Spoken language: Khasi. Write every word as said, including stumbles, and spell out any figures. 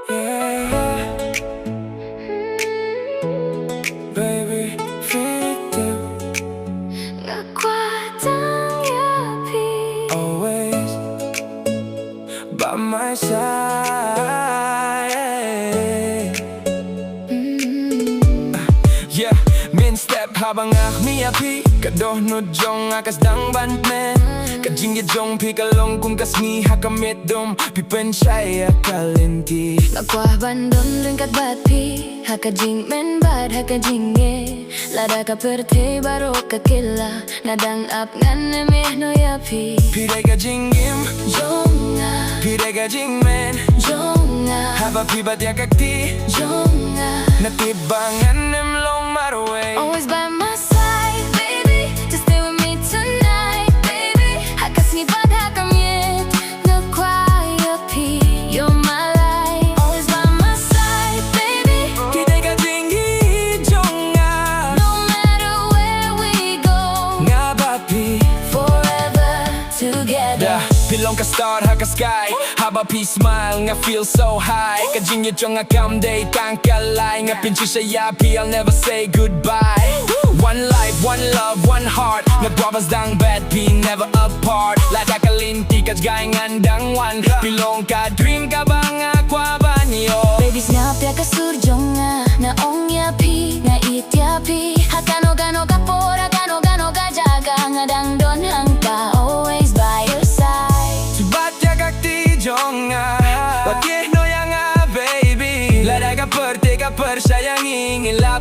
Yeah. Baby, freedom. Nga kwah tang ïa phi. Always by my side. Yeah, mynstep haba nga mih ïa phi, ka dohnud jong nga ka sdang ban kmen. Ka jingïeit jong phi ka long kum ka sngi ha ka met dum, phi pynshai ïa ka lynti. Nga kwah ban don ryngkat bad phi ha ka jingkmen bad ha ka jingeh. Lada ka pyrthei baroh ka kylla, nga dang ap, ngan ym ïeh noh ïa phi. Phi dei ka jingim jong nga, phi dei ka jingmen jong nga. Haba phi bat ïa ka kti jong nga, nga tip ba ngan ym long marwei. Always by my side, baby. Just stay with me tonight, baby. Ha ka sngi bad ha ka miet, nga kwah ïa phi. You're my light. Always by my side, baby. Phi dei ka jingïeit jong nga. No matter where we go, nga bad phi. Forever together. Yeah, phi long ka star ha ka sky. Haba phi smile nga feel so high. Ka jingïeit jong nga kam dei tang ka lai. Nga pynshisha ïa phi, I'll never say goodbye. One life, one love, one heart. Nga kwah ban sdang bad phi, never apart. Lada ka lynti ka jngai ngan dang wan. Phi long ka dream kaba nga kwah ban ïoh. Baby, sngap ïa ka sur jong nga. Nga ong ïa phi, nga ïeit ïa phi. Ha kano kano ka por, ha kano kano ka jaka, nga dang don hangta, always by your side. Bat ïa ka kti jong nga, bat ïeh noh ïa nga, baby. Lada ka pyrthei ka pyrshah ïa ngi, ngin lah